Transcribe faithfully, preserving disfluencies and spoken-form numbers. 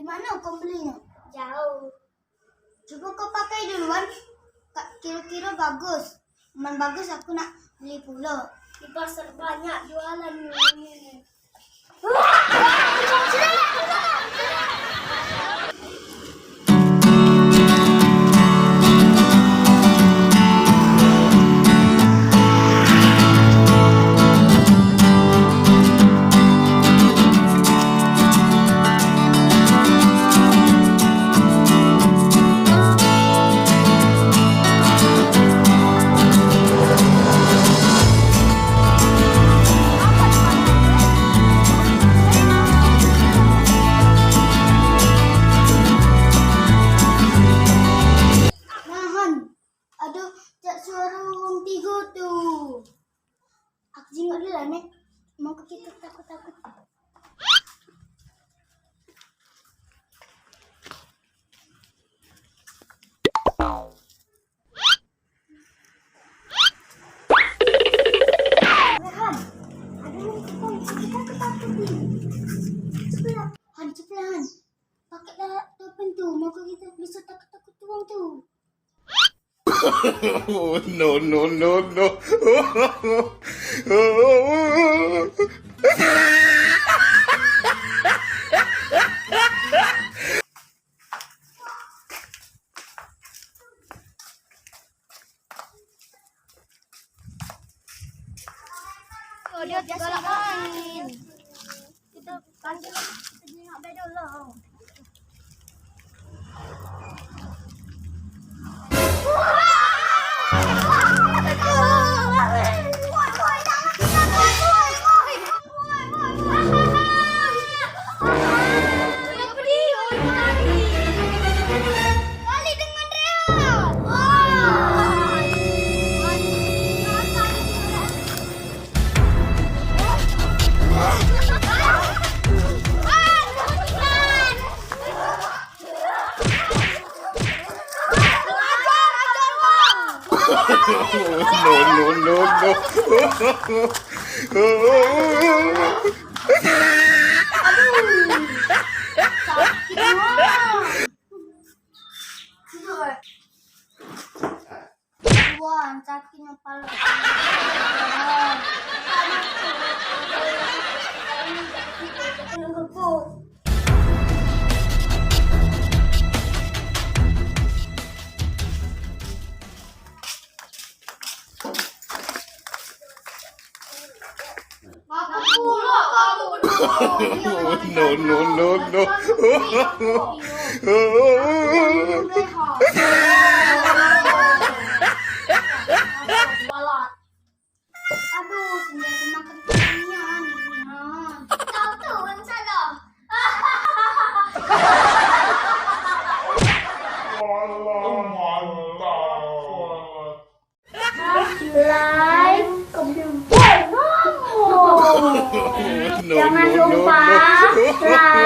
Mano kau belinyo? Jauh. Cubo kau pakai duluan, ka-, kiro-kiro bagus. Amen bagus, aku nak beli pulo. Di pasar banyak jualan ini. Nahan. Aduh, cak suaro wong tigo tu. Aku jingok dulu lah, Nek. Mangko kito takut-takut. Rehan, aduh, kau, kau takut-takut ni. Cepet lah, Han, cepet lah, Han. Pakai dah topen tu, mangko kito biso takut-takut wong tu. Oh, no, no, no, no. Oh, dia galak main. Kita panggil, kita jingok be dulu. No, no, no, no. Sakit, Wan. Wan, sakitnyo palo. No, no, no, no. Aduh, senjata makan keringan ini, ha. Kau tu yang salah. Live computer. No, no, no, no. Jangan lupa like.